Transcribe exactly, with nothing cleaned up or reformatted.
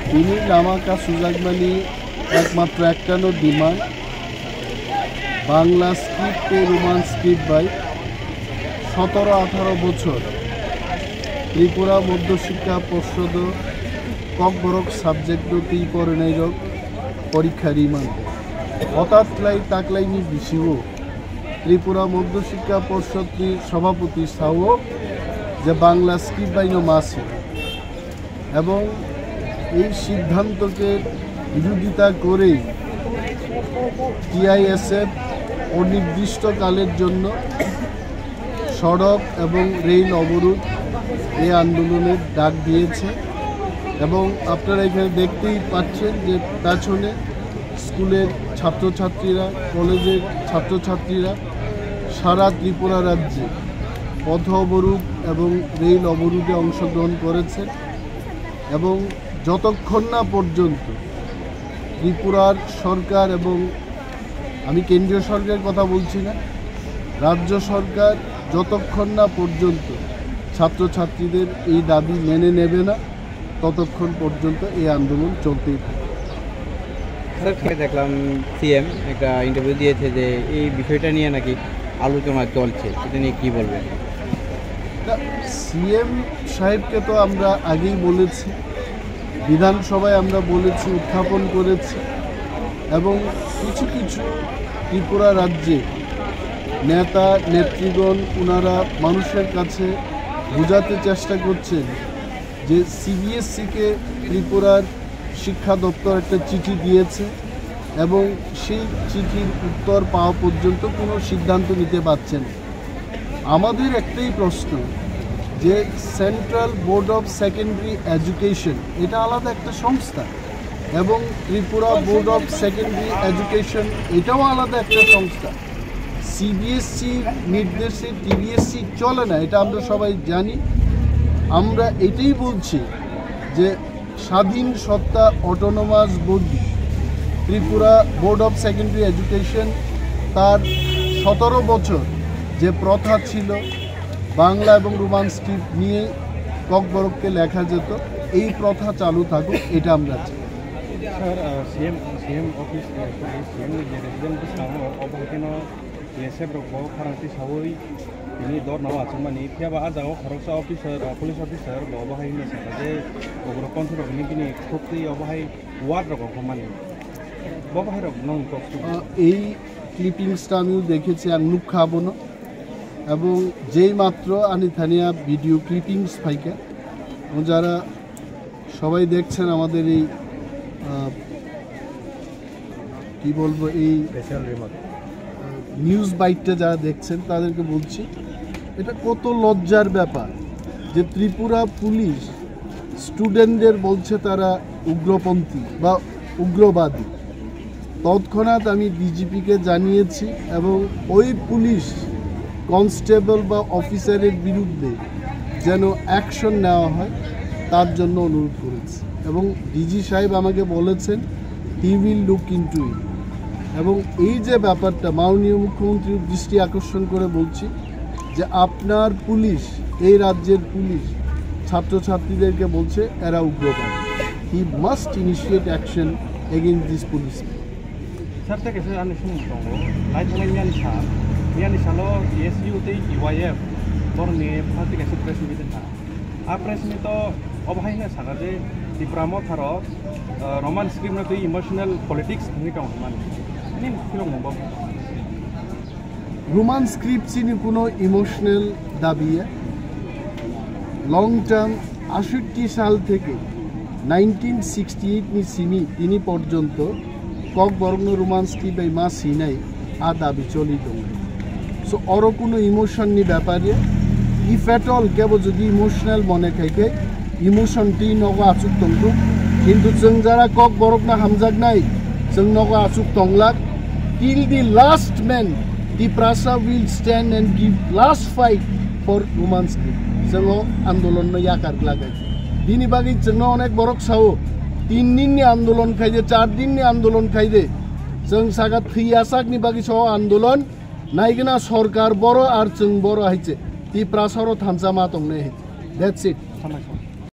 Tini lama ka sujakmani ekmatro ektano demand, Bangla script tei Roman script bai sotoro atharo bochor Tripura Madhya Shiksha Porshodo Kokborok subject o twi porinai rok porikha ri man. Hotat khlai taklaini bisio Tripura Madhya Shiksha Porshod ni Sabhapati sao je Bangla script bai no ma si. এবং এই সিদ্ধান্তকে বিরোধিতা করেই টিআইএসএফ অনির্দিষ্টকালের জন্য সড়ক এবং রেল অবরোধ এই আন্দোলনের ডাক দিয়েছে। এবং আপনারা এখানে দেখতেই পাচ্ছেন যে পেছনে স্কুলের ছাত্রছাত্রীরা, কলেজের ছাত্রছাত্রীরা সারা ত্রিপুরা রাজ্যে পথ অবরোধ এবং রেল অবরোধে অংশগ্রহণ করেছেন এবং যতক্ষণ না পর্যন্ত ত্রিপুরার সরকার এবং, আমি কেন্দ্রীয় সরকারের কথা বলছি না, রাজ্য সরকার যতক্ষণ না পর্যন্ত ছাত্রছাত্রীদের এই দাবি মেনে নেবে না, ততক্ষণ পর্যন্ত এই আন্দোলন চলতেই থাকবে। স্যার, কালকে দেখলাম সিএম একটা ইন্টারভিউ দিয়েছে যে এই বিষয়টা নিয়ে নাকি আলোচনা চলছে, সেটা নিয়ে কি বলবেন? না, সিএম সাহেবকে তো আমরা আগেই বলেছি, বিধানসভায় আমরা বলেছি, উত্থাপন করেছি, এবং কিছু কিছু ত্রিপুরা রাজ্যে নেতা নেতৃগণ ওনারা মানুষের কাছে বোঝাতে চেষ্টা করছেন যে সিবিএসসিকে ত্রিপুরার শিক্ষা দপ্তর একটা চিঠি দিয়েছে এবং সেই চিঠির উত্তর পাওয়া পর্যন্ত কোনো সিদ্ধান্ত নিতে পারছে না। আমাদের একটাই প্রশ্ন যে central board of secondary education এটা আলাদা একটা সংস্থা এবং Tripura board of secondary education এটাও আলাদা একটা সংস্থা। সিবিএসসি নির্দেশে টিবিএসসি চলে না, এটা আমরা সবাই জানি। আমরা এটাই বলছি যে স্বাধীন সত্তা autonomous body Tripura board of secondary education তার সতেরো বছর যে প্রথা ছিল বাংলা এবং রোমান স্ক্রিপ্ট নিয়ে ককবরককে লেখা যেত, এই প্রথা চালু থাকুক, এটা আমরা চাই। স্যার, আহ, সিএম, সিএম অফিস, আহ, সিএম যে রেসিডেন্ট স্থান, অবহেলিত TSF rok bo pharang tisawi tini dorna o achukmani, phiya ba ah jagao khoroksa officer, ah, police officer bo obo hai hwnwi sakha je ugrupantha rokni bini khuktwi obo hai ward rok ongkhormani. Bo bahai rok nong kok su. আহ, এই ক্লিপিংসটা আমিও দেখেছি, ang nukha abono, এবং যেই মাত্র ani thania video clippings phaikha, এবং যারা সবাই দেখছেন আমাদের এই, আহ, কি বলবো, এই স্পেশাল রিমার্ক। নিউজ বাইটটা যারা দেখছেন তাদেরকে বলছি, এটা কত লজ্জার ব্যাপার যে ত্রিপুরা পুলিশ স্টুডেন্টদের বলছে তারা উগ্রপন্থী বা উগ্রবাদী। তৎক্ষণাৎ আমি ডিজিপিকে জানিয়েছি এবং ওই পুলিশ কনস্টেবল বা অফিসারের বিরুদ্ধে যেন অ্যাকশন নেওয়া হয়, তার জন্য অনুরোধ করেছি। এবং ডিজি সাহেব আমাকে বলেছেন, he will look into it। এবং এই যে ব্যাপারটা, মাননীয় মুখ্যমন্ত্রীর দৃষ্টি আকর্ষণ করে বলছি যে আপনার পুলিশ, এই রাজ্যের পুলিশ ছাত্রছাত্রীদেরকে বলছে এরা উগ্রবাদী। He must initiate action against this policeman. Sir, tei kaisa ani sumung tongo. Lai thangnai miyani sal, miyani salo T S U tei T Y F borokni party kaisa press meet wngkha. A press meet o obo hai hwnwi sakha je Tipra Motha rok, ah, Roman script no twi emotional politics wngwi tong hwnmani. Ani philokmung bo. Roman script chini kuno emotional dabi ya. Long term, আষট্টি সাল থেকে nineteen sixty eight ni simi tini porjonto Kokborok no Roman script bai ma sinai a dabi choli tongo. So oro kuno emotion ni bepar ya. If at all kebo jodi emotional mone khai khe, emotion twi nogo achuk tongthung, kintu chwng jara Kokborokno hamjaknai, chwng nogo achuk tonglak. Till the last man, Tiprasa will stand and give last fight for Roman script. Chwng o andolonno yakar glak. Bini bagwi chwngno onek borok sao, tin dinni andolon khaide, char dinni andolon khaide. Chwng saka thwi yachakni bagwi sao andolon, naigwna sorkar boro ar chwng boro hai se. Tiprasa oro thansa ma tongnai hai se. That's it.